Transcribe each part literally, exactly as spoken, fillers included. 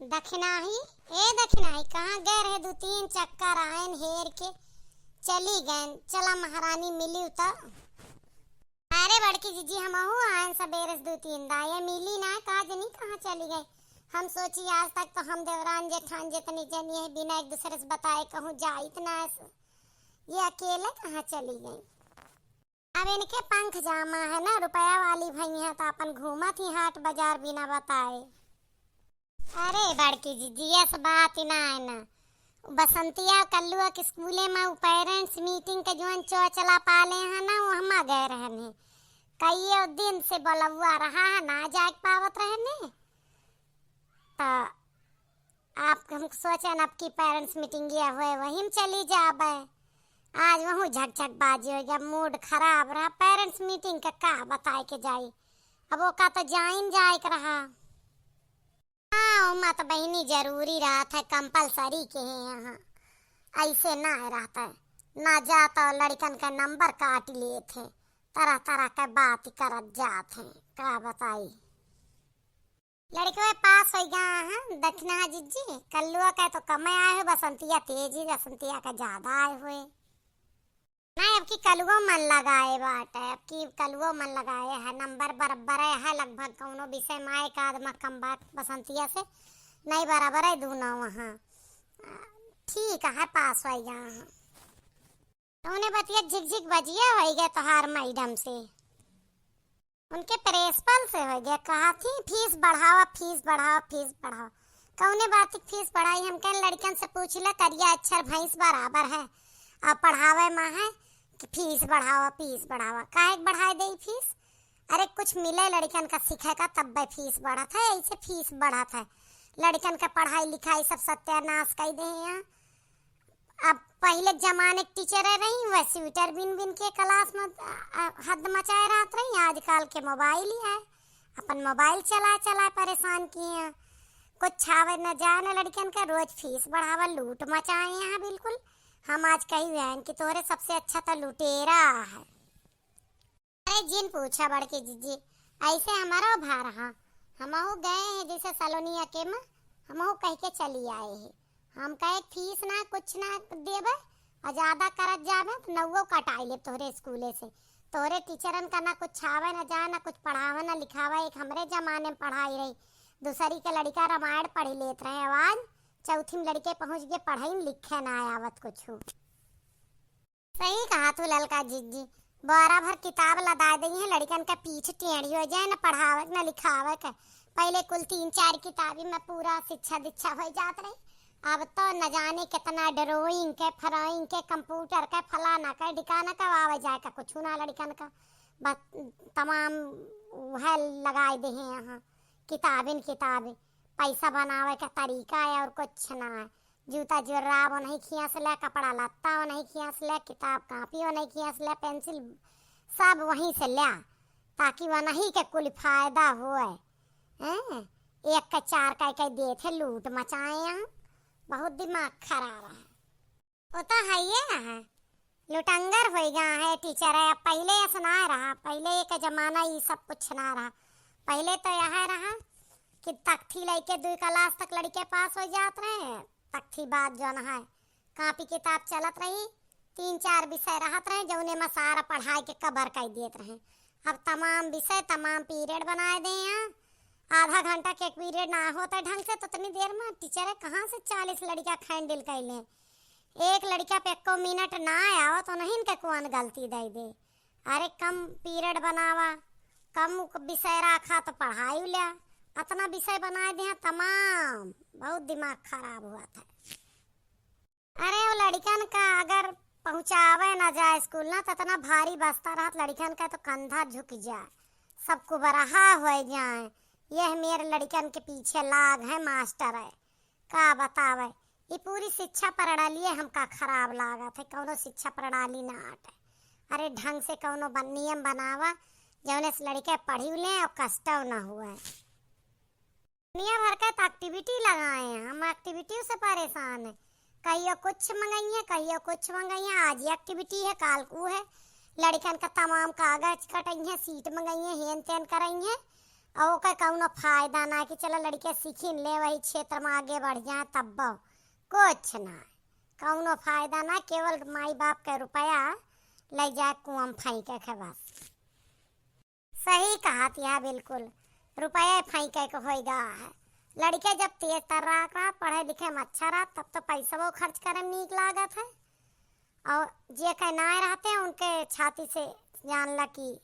दखिनाही, ए दखिनाही, कहाँ गए रहे? दू तीन चक्कर आयन हेर के चली गए। चला महारानी मिली त। अरे बड़की जीजी, हमहू आयन सबेरे से दू तीन दा, ये मिली ना, का जनी कहाँ चली गई। हम सोची आज तक तो हम देवरान जेठान जितनी जनी है बिना एक दूसरे से बताए कहूँ जाइत ना है। ये अकेले कहाँ चली गई? अब इनके पंख जामा है ना, रुपया वाली भई हैं तो अपन घूमत ही हाट बाजार बिना बताए। अरे बड़की जीजी, यस बात ही ना है ना। बसंतिया कल्लुआ के स्कूले में उ पेरेंट्स मीटिंग के जौन चोचला पाले हैं ना, वो हमा गए रहन है। कई दिन से बोलौआ रहा है, ना जाए पावत रहने। तो आप, हम सोचन अब की पेरेंट्स मीटिंग ये हुए, वही में चली जाबे। आज वहूँ झकझक बाजी हो गया, मूड खराब रहा। पेरेंट्स मीटिंग का का बताए के जाई, अब ओका तो जाइन जाए के रहा। हाँ, ओमा तो बहिनी जरूरी रहत है, कंपलसरी के है यहाँ, ऐसे ना रहत है, ना जा तो लड़कन का नंबर काट लेत है, तरह तरह के बात करत जात है, का बताई। लड़कवे पास हो गया है, दखिना जीजी, कल्लुआ का तो कम आए हो, बसंतिया तेज ही, बसंतिया का ज्यादा आए हुए। नहीं, अब की कलुओ मन लगाए बाटे, अब की कलुओ मन लगाए है, नंबर बराबर है लगभग, कौनो विषय में एक आध मा कम बात बसंतिया से नहीं, बराबर है दोनों वहाँ। ठीक है, पास हो गया है। उन्हें बतिया झिकझिक बजिया हो गया तोहार मैडम से। उनके प्रिंसिपल से हो गया, कहा थी फीस बढ़ावा, फीस बढ़ावा, फीस बढ़ावा। कौने बात की फीस बढ़ाई? हम कहें लड़कन से पूछ ले, करिया अक्षर भैंस बराबर है, अब पढ़ावे में है कि फीस बढ़ावा, फीस बढ़ावा। काहे के बढ़ाए दे फीस? अरे कुछ मिले लड़कन का सीखे का, तब बे फीस बढ़त है, ऐसे फीस बढ़त है। लड़कन का पढ़ाई लिखाई सब सत्यानाश कर दे हैं। अब पहिले जमाने के टीचर रही, वह स्वेटर बिन बिन के क्लास में, अ, अ, हद मचाए रहत रही। आजकल के मोबाइल ही है, अपन मोबाइल चला चला परेशान किए हैं। कुछ छावे न जाए न लड़कन के, रोज फीस बढ़ावा, लूट मचाए हैं बिल्कुल। हम आज कही हुए हैं कि तोहरे सबसे अच्छा तो लुटेरा है। अरे जिन पूछा बड़की जीजी, ऐसे हमारो भा रहा। हमहू गए हैं जैसे सलोनिया के में, हमहू कह के चली आए हैं। हम कहे फीस ना कुछ ना देबे और ज्यादा करत जाबे तो नौवो कटाई ले तोहरे स्कूले से। तोहरे टीचरन का ना कुछ छावे ना जाए, ना कुछ पढ़ावे ना लिखावे। एक हमरे जमाने में पढ़ाई रही, दूसरी के लड़का रामायण पढ़ी लेत रहे, आवाज चौथी में लड़के पहुँच गए, पढ़े लिखे ना आवत कुछ। सही कहा तू ललका जीजी, बोरा भर किताब लदा दई है, लड़कन का पीठ टेढ़ी हो जाए, न पढ़ावे के, न लिखावे के। पहिले कुल तीन चार किताबी में पूरा शिक्षा दीक्षा हो जात रही। अब तो न जाने कितना ड्राइंग के, फ्राइंग के, कंप्यूटर के, फलाना के, ढिकाना के, आवे जाए का कुछ ना लड़कन का। बस तमाम वह लगाए दे हैं यहाँ, किताबिन किताब। पैसा बनावे का तरीका है और कुछ ना है। जूता जुर्राब ओनही खियाँ से ले, कपड़ा लत्ता ओनही खियाँ से ले, किताब कापी ओनही खियाँ से ले, पेंसिल सब वहीं से ले, ताकि ओनही के कुल फायदा होए। हैं? एक के चार कह के देत है, लूट मचाए यहाँ। बहुत दिमाग खराब है। वो तो है ये है, लुटंगर होई गा है टीचर है। अब पहिले ऐसा ना रहा, पहिले एक जमाना ये सब कुछ ना रहा। पहिले तो यह रहा कि तख्ती लेके दुई क्लास तक लड़के पास हो जात रहे। तख्ती बाद जौन है, कापी किताब चलत रही, तीन चार विषय रहत रहे, जौने में सारा पढ़ाई के कवर कर देत रहे। अब तमाम विषय, तमाम पीरियड बनाए दे हैं। आधा घंटा के एक पीरियड ना होता ढंग से, तो इतनी देर में टीचर है कहाँ से चालीस लड़का हैंडल कर लें। एक लड़का पे एको मिनट ना आवा तो नहीं इनके कौन गलती दे दे। अरे कम पीरियड बनावा, कम विषय रखा तो पढ़ाई लिया, इतना विषय बनाए दे हैं तमाम, बहुत दिमाग खराब हुआ था। अरे वो लड़कन का अगर पहुँचावे ना जाए स्कूल ना तो इतना भारी बस्ता रहत लड़कन का तो कंधा झुक जाए, सब कुबरहा हो जाए। यह मेरे लड़कन के पीछे लाग है मास्टर है। का बतावे, ये पूरी शिक्षा प्रणाली हमका खराब लागत है, कौनो शिक्षा प्रणाली ना आटे। अरे ढंग से कौनो बन-, नियम बनावा, जौने से लड़के पढ़ी लें और कष्टो ना हुए। दुनिया भर के तो एक्टिविटी लगाए हैं, हम एक्टिविटी से परेशान हैं। कहियो कुछ मंगाई है, कहियो कुछ मंगाई है, आज ये एक्टिविटी है, काल को है। लड़कन का तमाम कागज कटाई है, सीट मंगाई है, हेन तेन कराई है। और ओकर कौनो फायदा ना कि चला लड़के सीखिन ले, वही क्षेत्र में आगे बढ़ जाए तब। कुछ ना, कौनो फायदा ना, केवल माई बाप के रुपया ले जाए कुआं में फेंके के बस। सही कहत यह बिल्कुल, रुपया फेंके के होई गा है। लड़के जब तेज तर्राक रहा, पढ़े लिखे में अच्छा रहा, तब तो पैसवो खर्च करे में नीक लागत है। और जे के नाय रहते हैं, उनके छाती से जान ला कि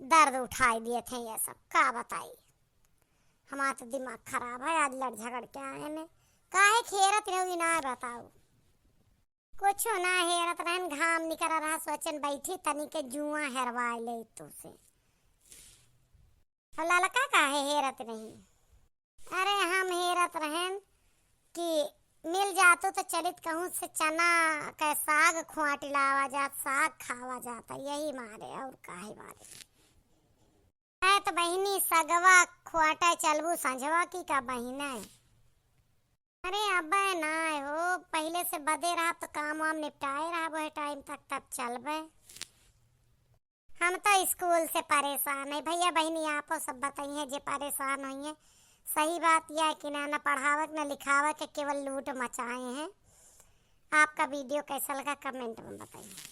दर्द उठाई दिए थे ये सब, का बताई। हमार तो दिमाग खराब है, आज लड़ झगड़ के आए ने। काहे हेरत रहो, ई ना बताओ। कुछ ना हेरत रहन, घाम निकर रहा, सोचन बैठी तनी के जुआ हेरवाए ले तू से। और ललका काहे हेरत नहीं? अरे हम हेरत रहन कि मिल जातू तो चलित कहूँ से चना के साग खोंट लावा जात, साग खावा जाता, यही मारे, और काहे मारे। है तो बहिनी सगवा खोंटे चलबू संझवा की का बहिने? अरे अबे ना हो, पहिले से बदे रहा तो काम वाम निपटाए रहा वह टाइम तक, तब चलबे। हम तो स्कूल से परेशान है भैया बहिनी, आपो सब बताइए जे परेशान होइए। सही बात यह है कि ना, ना पढ़ावे के, ना लिखावे के, केवल लूट मचाए हैं। आपका वीडियो कैसा लगा कमेंट में बताइए।